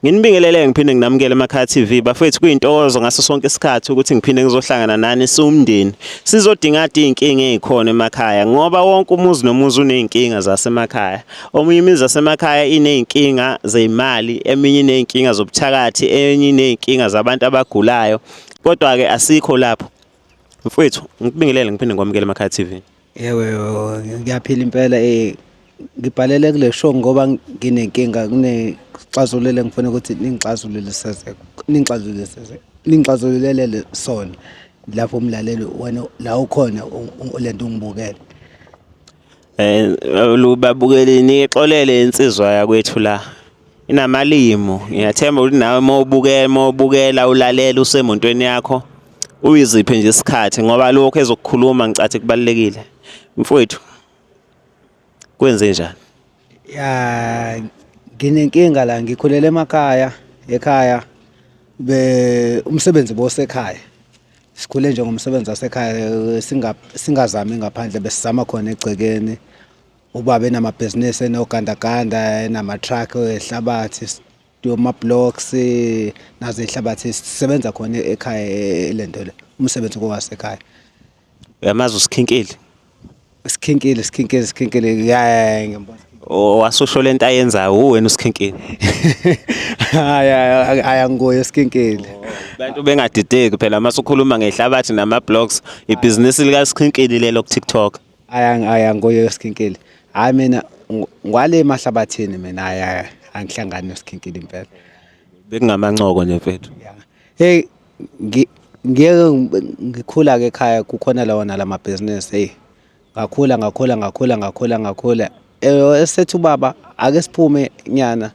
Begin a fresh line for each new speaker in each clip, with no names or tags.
Nginibingelele ngiphinde nginamukele emakhaya TV bafethu kuyintokozo ngaso sonke isikhathi ukuthi ngiphinde ngizohlangana nani siwumndeni sizodingada izinkinga ezikhona emakhaya ngoba wonke umuzi nomuzi unezinkinga zasemakhaya. Omunye imizi yasemakhaya inezinkinga zezimali, eminye inezinkinga zobuthakathi, enye inezinkinga zabantu abagulayo. Kodwa ke asikho lapho. Mfowethu ngikubingelele ngiphinde ngikwamukele emakhaya TV.
Yebo yebo ngiyaphila impela ngibhalele kule show ngoba nginenkinga kunexazulule ngifuna ukuthi ningixazulule seze ningixazulule seze ningixazululele sona lapho umlaleli wena la ukhona lento ungibukele.
Lubabukeli nixolele insizwa yakwethu la inamalimi. Ngiyathemba ukuthi nawe uma ubukela uma ubukela ulalela usemontweni yakho uyiziphe nje isikhathi ngoba lokho ezokukhuluma ngicathi kubalulekile. Mfowethu kwenze njani?
Ya nginenkinga la ngikhulele emakhaya ekhaya be umsebenzi bosekhaya sikhule nje ngomsebenzi wasekhaya singazami ngaphandle besizama khona egcekeni ubaba enamabhizinisi enogandaganda enama-truck ehlabathi ama-blocks nazo ihlabathi sisebenza khona ekhaya lento le umsebenzi kowasekhaya.
Uyamazi uSikhinkili?
Sikhinkili Sikhinkili Sikhinkili ya ngiyambona.
Owasusho lento ayenzayo uwena uSikhinkili.
Hayi hayi anguye uSikhinkili.
Abantu bengadideki phela mase ukhuluma ngehlabathi nama-blocks ibhizinisi likaSikhinkili lelo ku-TikTok.
Hayi hayi anguye uSikhinkili. Hayi mina ngwale emahlabathini mina hayi hayi angihlangani noSikhinkili impela.
Bekungamancoko nje mfethu.
Hey ngiyeke ngikhula ke ekhaya kukhona lawa nalamabhizinisi hey ngakhula ngakhula ngakhula ngakhula ngakhula esethi ubaba ake siphume nyana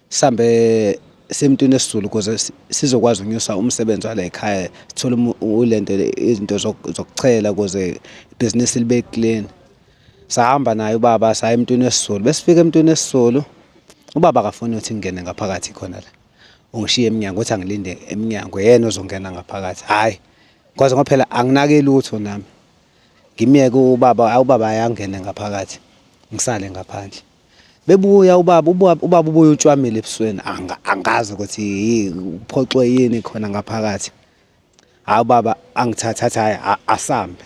sihambe semntwini esiZulu ukuze sizokwazi ukunyusa umsebenzi wala ekhaya sithole ulento izinto zokuchela ukuze ibhizinisi libe clean. Sahamba naye ubaba saya emntwini wesiZulu besifika emntwini wesiZulu ubaba akafuni ukuthi ngingene ngaphakathi khona la. Ungishiye emnyango uthi angilinde emnyango yena ozongena ngaphakathi. Hhayi kwaze ngoba phela anginake lutho nami. Ngimyeke ubaba ubaba ayangene ngaphakathi ngisale ngaphandle. Bebuya ubaba ubaba ubuya utshwamile ebusweni angazi ukuthi uphoxwe yini khona ngaphakathi. Hhayi ubaba angithathe athi hhayi asambe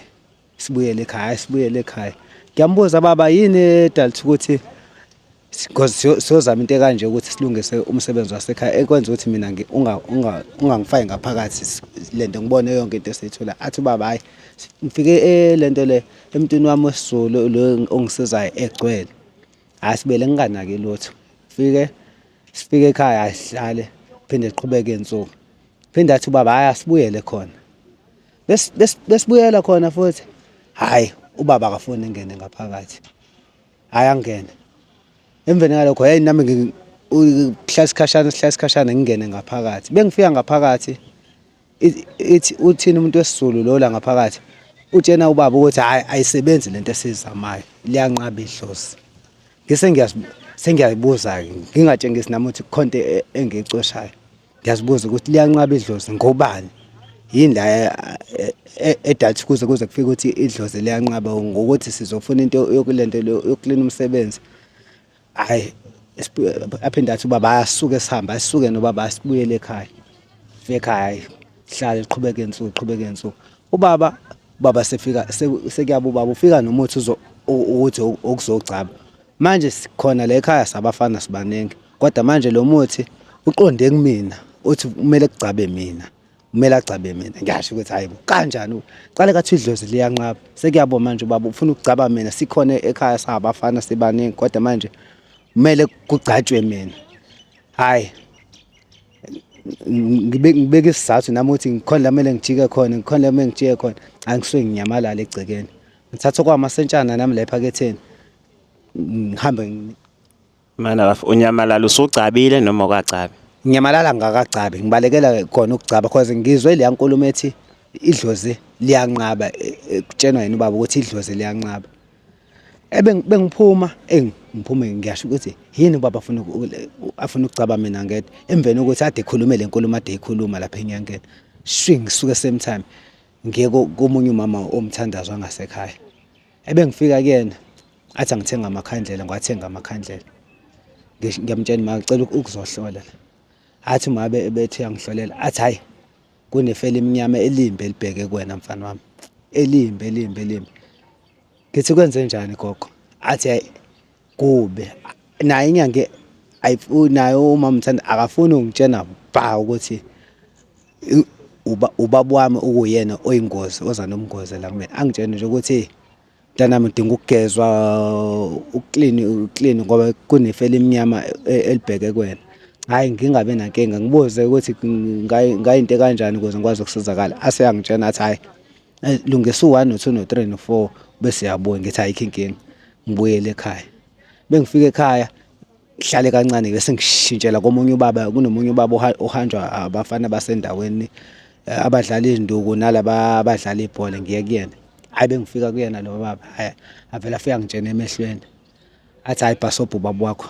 sibuyele ekhaya, hhayi sibuyele ekhaya. Ngiyambuza baba yini edala ukuthi because siyozama into ekanje ukuthi silungise umsebenzi wasekhaya ekwenza ukuthi mina ungangifaki ngaphakathi lento ngibone yonke into esiyithola. Athi ubaba hhayi ngifike lento le emntwini wami wesiZulu lo ongisizayo egcwele. Hhayi sibuyele nginganaki lutho. Fike sifike ekhaya hhayi sihlale phinde siqhubeke iy'nsuku. Phinde athi ubaba hhayi asibuyele khona. Besibuyela khona futhi hhayi ubaba akafuni ngingene ngaphakathi. Hhayi angene. Emveni kwalokho hheyi nami kuhlala isikhashana sihlala isikhashana ngingene ngaphakathi. Bengifika ngaphakathi ithi uthini umuntu wesiZulu lo la ngaphakathi utshena ubaba ukuthi hhayi ayisebenzi lento esiyizamayo liyanqaba idlozi. Ngise sengiyazibuza-ke ngingatshengisi nami ukuthi kukhona into engiyicoshayo. Ngiyazibuza ukuthi liyanqaba idlozi ngobani? Yini la edala ukuthi kuze kuze kufike ukuthi idlozi liyanqaba ngokuthi sizofuna into yokulento yokuklina umsebenzi. Hhayi aphinde athi ubaba hhayi asisuke sihambe, asisuke nobaba asibuyele ekhaya. Sifike ekhaya hhayi sihlale siqhubeke iy'nsuku ziqhubeke iy'nsuku. Ubaba, ubaba sefika sekuyaba ubaba ufika nomuthi ukuthi okuzogcaba. Manje sikhona la ekhaya sabafana sibaningi kodwa manje lo muthi uqonde kumina uthi kumele kugcabe mina. Kumele agcabe mina. Ngiyasho ukuthi hayi bo kanjani? Qale kathi idlozi liyanqaba. Sekuyabo manje ubaba ufuna ukugcaba mina sikhona ekhaya singabafana sibaningi kodwa manje kumele kugcatshwe mina. Hayi ngibeke isizathu nami ukuthi ngikhona la kumele ngijike khona ngikhona la kumele ngijike khona angisuke nginyamalale egcekeni. Ngithatha okwamasentshana nami la ephaketheni ngihambe.
Mana bafo unyamalala usugcabile noma ukagcabi?
Nginyamalala ngakagcabi ngibalekela khona ukugcaba cause ngizwe leya nkulumo ethi idlozi liyanqaba kutshenwa yena ubaba ukuthi idlozi liyanqaba. Ebe bengiphuma eyi ngiphume ngiyasho ukuthi yini ubaba afuna afuna ukugcaba mina ngedwa emveni kokuthi ade ekhulume le nkulumo ade eyikhuluma lapha enyangeni. Shwi ngisuke same time ngiye komunye umama omthandazo wangasekhaya. Ebengifika kuyena athi angithenga amakhandlela ngiwathenga amakhandlela. Ngiyamtshela ma ngicela ukuzohlola la. Athi uma bethi uyangihlolela athi hhayi kunefeli emnyama elimbi elibheke kuwena mfana wami, elimbi elimbi elimbi. Ngithi kwenzenjani gogo? Athi hhayi kubi. Naye inyanga naye umama uMthanda akafuni ukungitshena bha ukuthi ubaba wami okuyena oyingozi oza nobungozi la kumina. Angitshene nje ukuthi mntanami udinga ukugezwa uklini uklini ngoba kunefu elimnyama elibheke kuwena. Hhayi ngingabi nankinga ngibuze ukuthi ngayinto ekanjani ukuze ngikwazi ukusizakala. Ase eyangitshena athi hhayi lungisa u-one no-two no-three no-four bese uyabuya. Ngithi ayikho inkinga ngibuyele ekhaya. Bengifika ekhaya ngihlale kancane bese ngishintshela komunye ubaba, kunomunye ubaba ohanjwa abafana basendaweni abadlala izinduku nalaba abadlala ibhola ngiye kuyena. Hhayi bengifika kuyena lo baba, hhayi avele afike angitshene emehlweni athi hhayi bhasobha ubaba wakho.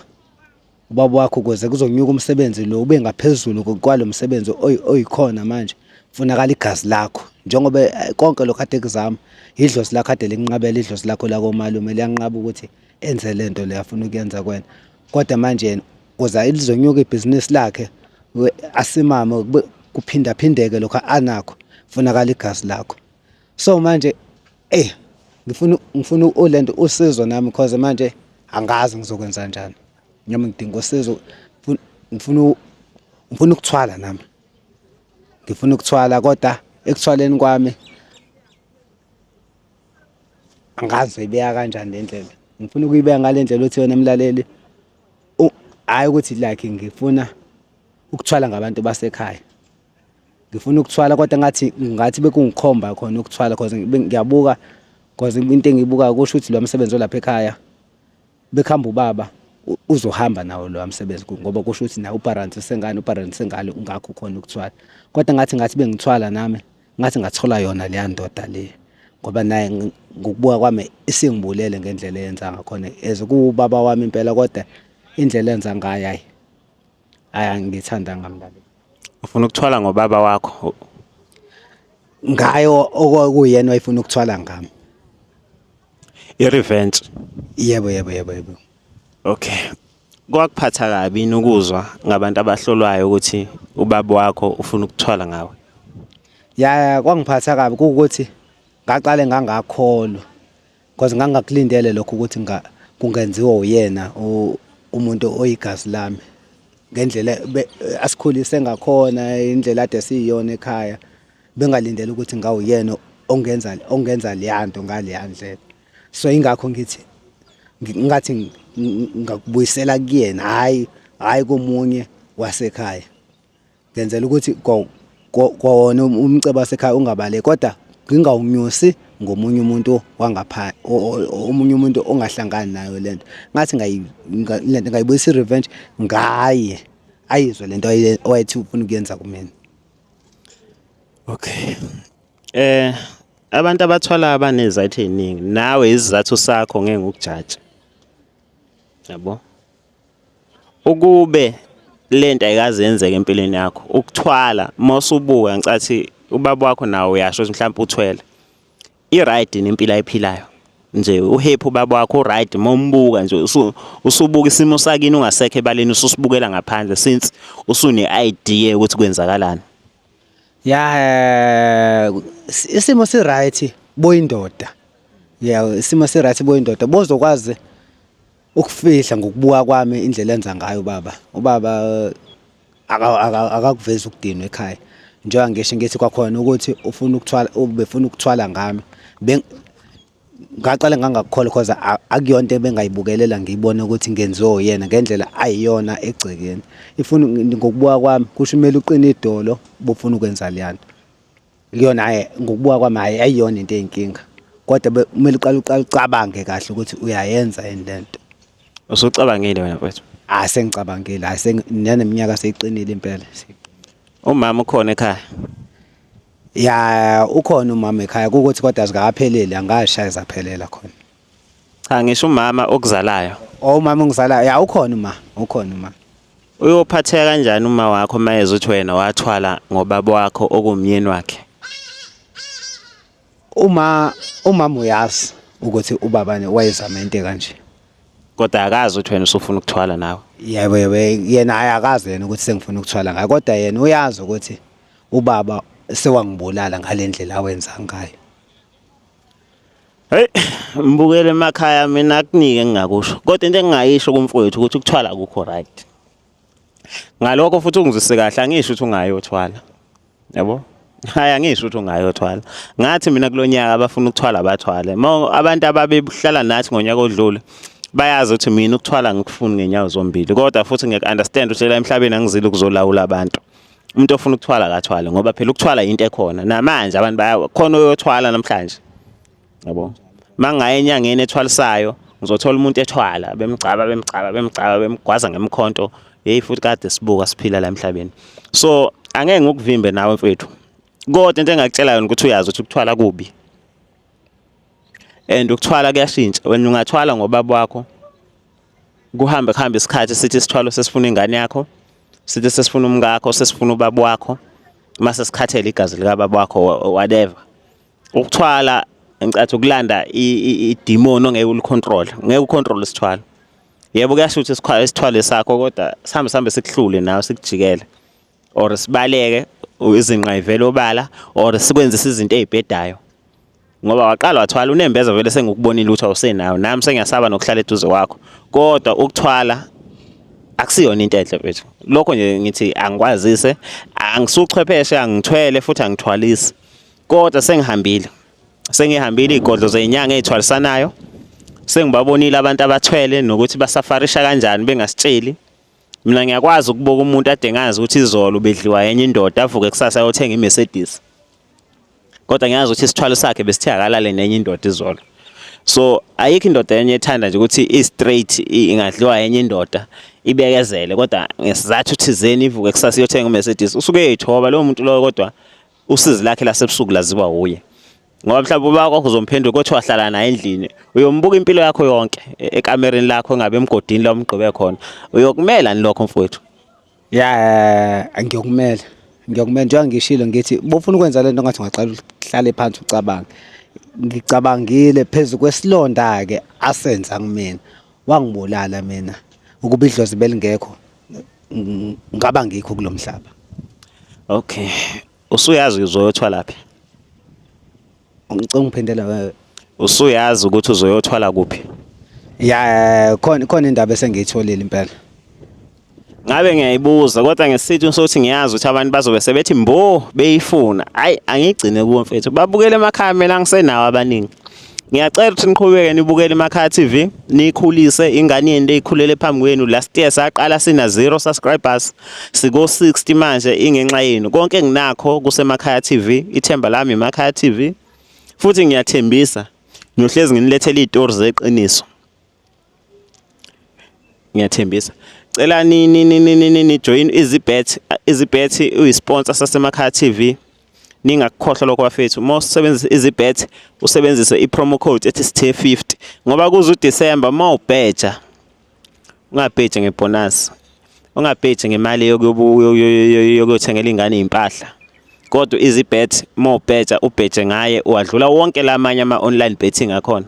Ubaba wakho ukuze kuzonyuka umsebenzi lo ube ngaphezulu kwalo msebenzi oyikhona manje kufunakala igazi lakho njengoba konke lokhu ade kuzama idlozi lakho ade linqabela idlozi lakho lakomalume liyanqaba ukuthi enze le nto le afuna ukuyenza kuwena. Kodwa manje yena kuze lizonyuka ibhizinisi lakhe asimame kuphindaphindeke lokhu anakho kufunakala igazi lakho. So manje eyi ngifuna ngifuna ulento usizo nami cause manje angazi ngizokwenza njani. Nami ngidinga usizo ngifuna ngifuna ukuthwala nami. Ngifuna ukuthwala kodwa ekuthwaleni kwami angazi ngizoyibeka kanjani le ndlela. Ngifuna ukuyibeka ngale ndlela uthi wena mlaleli hhayi ukuthi like ngifuna ukuthwala ngabantu basekhaya. Ngifuna ukuthwala kodwa ngathi ngathi bekungikhomba khona ukuthwala cause ngiyabuka cause into engiyibukayo kusho ukuthi lo msebenzi olapha ekhaya bekuhamba ubaba uzohamba nawo loya msebenzi ngoba kusho ukuthi naye uparents sengane uparents sengale ungakho khona ukuthwala. Kodwa ngathi ngathi bengithwala nami ngathi ngathola yona leya ndoda le ngoba naye ngokubuka kwami isingibulele ngendlela eyenza ngakhona as kuwubaba wami impela kodwa indlela enza ngayo hhayi hhayi angiyithandanga mina le.
Ufuna ukuthwala ngobaba wakho?
Ngayo okuyena wayefuna ukuthwala ngami.
I-revenge.
Yebo yebo yebo yebo.
Okay. Kwakuphatha kabi yini ukuzwa ngabantu abahlolwayo ukuthi ubaba wakho ufuna ukuthwala ngawe?
Ya kwangiphatha kabi kuwukuthi ngaqale ngangakholwa because ngangakulindele lokho ukuthi kungenziwa uyena umuntu oyigazi lami ngendlela asikhulise ngakhona indlela ade siyiyona ekhaya bengalindele ukuthi ngawuyena ongenza ongenza leyanto ngaleya ndlela. So ingakho ngithi ngathi ngakubuyisela kuyena hhayi hhayi komunye wasekhaya. Ngenzela ukuthi kona umcebo wasekhaya ungabaleki kodwa ngingawunyusi ngomunye umuntu wangapha omunye umuntu ongahlangani nayo lento. Ngathi lento ngayibuyisa i-revenge ngaye ayizwe lento owayethi ufuna ukuyenza kumina.
Okay. Abantu abathwala abanezathu ey'ningi nawe isizathu sakho ngeke ngikujaje. Yabo? Ukube lento ayikaze yenzeke empilweni yakho ukuthwala mawusubuka ngicathi ubaba wakho nawe uyasho ukuthi mhlawumbe uthwele. I-right nempilo ayiphilayo nje uhappy ubaba wakho uright mawumbuka nje usubuka isimo sakini ungasekho ebaleni ususibukela ngaphandle since usune-idea ukuthi kwenzakalani.
Ya isimo si right boyindoda. Ya isimo si right boyindoda bozokwazi ukufihla ngokubuka kwami indlela enza ngayo ubaba. Ubaba akakuvezi ukudinwa ekhaya. Njengoba ngisho ngithi kwakhona ukuthi ufuna ukuthwala ubefuna ukuthwala ngami. Ngaqale ngangakukholwa cause akuyona into ebengayibukelela ngiyibone ukuthi ngenziwe uyena ngendlela ayiyona egcekeni. Ifuna ngokubuka kwami kusho kumele uqine idolo bufuna ukwenza leya nto. Kuyona hhayi ngokubuka kwami hhayi ayiyona into eyinkinga kodwa kumele uqale uqale ucabange kahle ukuthi uyayenza yini le nto.
Usucabangile wena mfethu?
Ah sengicabangile, hhayi naneminyaka seyiqinile impela.
Umama ukhona ekhaya?
Ya ukhona umama ekhaya kukuthi kodwa azikapheleli angashaya zaphelela khona.
Cha ngisho umama okuzalayo.
Oh umama ongizalayo ya ukhona uma ukhona uma.
Uyophatheka kanjani uma wakho uma ezwa ukuthi wena wathwala ngobaba wakho okuwumyeni wakhe?
Uma umama uyazi ukuthi ubaba wayezama into ekanje.
Kodwa akazi ukuthi wena usufuna ukuthwala nawe.
Yebo yebo, yena hayi akazi yena ukuthi sengifuna ukuthwala ngayo, kodwa yena uyazi ukuthi ubaba sewangibulala ngale ndlela awenza ngayo.
Hey, mbukele emakhaya mina akunike engingakusho. Kodwa into engingayisho kumfowethu ukuthi ukuthwala akukho right. Ngalokho futhi ungizwise kahle angisho ukuthi ungayothwala. Yabo? Hayi angisho ukuthi ungayothwala. Ngathi mina kulonyaka abafuna ukuthwala bathwale. Abantu ababehlala nathi ngonyaka odlule bayazi ukuthi mina ukuthwala ngikufuni ngenyawo zombili. Kodwa futhi ngiyaku-understand ukuthi la emhlabeni angizile ukuzolawula abantu. Umuntu ofuna ukuthwala akathwale ngoba phela ukuthwala into ekhona. Namanje abantu baya khona oyothwala namhlanje. Yabo. Mangaye enyangeni ethwalisayo ngizothola umuntu ethwala bemgcaba bemgcaba bemgcaba bemgwaza ngemkhonto. Hey futhi kade sibuka siphila la emhlabeni. So angeke ngikuvimbe nawe mfethu. Kodwa into engakutshela yona ukuthi uyazi ukuthi ukuthwala kubi. And ukuthwala kuyashintsha. Wena ungathwala ngobaba wakho. Kuhambe kuhambe isikhathi sithi isithwalo sesifuna ingane yakho, sithi sesifuna umkakho, sesifuna ubaba wakho. Mase sikhathele igazi likababa wakho whatever. Ukuthwala ngicathi ukulanda idemon ongeke ulicontrol, ngeke ucontrol isithwalo. Yebo kuyasho ukuthi isikhwalo isithwalo sakho kodwa sihambe sihambe sikuhlule nawe sikujikele or sibaleke izinqa ivele obala or sikwenzise izinto ezibhedayo. Ngoba waqala wathwala unembeza vele sengikubonile ukuthi awusenayo nami sengiyasaba nokuhlala eduze kwakho. Kodwa ukuthwala akusiyona into enhle mfethu. Lokho nje ngithi angikwazise, angisuchwepheshe, angithwele futhi angithwalisi. Kodwa sengihambile. Sengihambile izigodlo zezinyanga ezithwalisanayo. Sengibabonile abantu abathwele nokuthi basafarisha kanjani bengasitsheli. Mina ngiyakwazi ukubuka umuntu ade ngazi ukuthi izolo ubedliwa enye indoda avuke kusasa ayothenga iMercedes. Kodwa ngiyazi ukuthi isithwalo sakhe besithe akalale nenye indoda izolo. So ayikho indoda enye ethanda nje ukuthi i-straight ingadliwa enye indoda ibekezele kodwa ngesizathu thizeni ivuke kusasa iyothenga iMercedes. Usuke eyithoba lowo muntu loyo kodwa usizi lakhe lasebusuku laziwa wuye. Ngoba mhlawumbe ubaba wakho uzomphendula kodwa wahlala naye endlini uyombuka impilo yakho yonke ekamereni lakho engabe emgodini la umgqibe khona. Uyokumela ni lokho mfowethu?
Ya ngiyokumela. Ngiyokumela njengoba ngishilo ngithi bofuna ukwenza lento ngathi ungaqala uhlale phansi ucabange. Ngicabangile phezu kwesilonda ke asenza kumina. Wangibulala mina. Ukuba idlozi belingekho ngaba ngikho kulomhlaba.
Okay. Usuyazi uzoyothwala phi?
Ngicela ungiphindele.
Usuyazi ukuthi uzoyothwala kuphi?
Ya khona khona indaba esengiyitholile impela.
Ngabe ngiyayibuza kodwa ngesithi sokuthi ngiyazi ukuthi abantu bazobe sebethi mbo beyifuna. Hayi angigcine kuwo mfethu. Babukele emakhaya mina angisenawo abaningi. Ngiyacela ukuthi niqhubeke nibukele Emakhaya TV, niyikhulise ingane yenu leyikhulele phambi kwenu. Last year saqala sina 0 subscribers, siko 60 manje ingenxa yenu. Konke enginakho kuseMakhaya TV, ithemba lami Emakhaya TV. Futhi ngiyathembisa ngiyohlezi nginilethela izitori zeqiniso. Ngiyathembisa. Cela ni ni ni ni ni ni join EasyBet. EasyBet uyisponsor saseMakhaya TV. Ningakukhohlwa lokho bafethu. Uma usebenzisa EasyBet usebenzise i-promo code ethi Sithe50 ngoba kuze uDecember uma ubheja ungabheji ngebonus. Ungabheji ngemali yokuyothengela ingane impahla. Kodwa EasyBet uma ubheja ubheje ngaye uwadlula wonke lamanye ama-online betting akhona.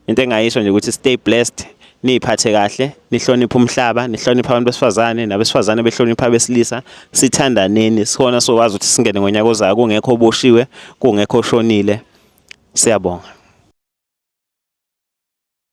Into engayisho nje ukuthi stay blessed, niyiphathe kahle, nihloniphe umhlaba, nihloniphe abantu besifazane nabesifazane behlonipha abesilisa, sithandaneni sikhona sokwazi ukuthi singene ngonyaka ozayo kungekho oboshiwe, kungekho oshonile. Siyabonga.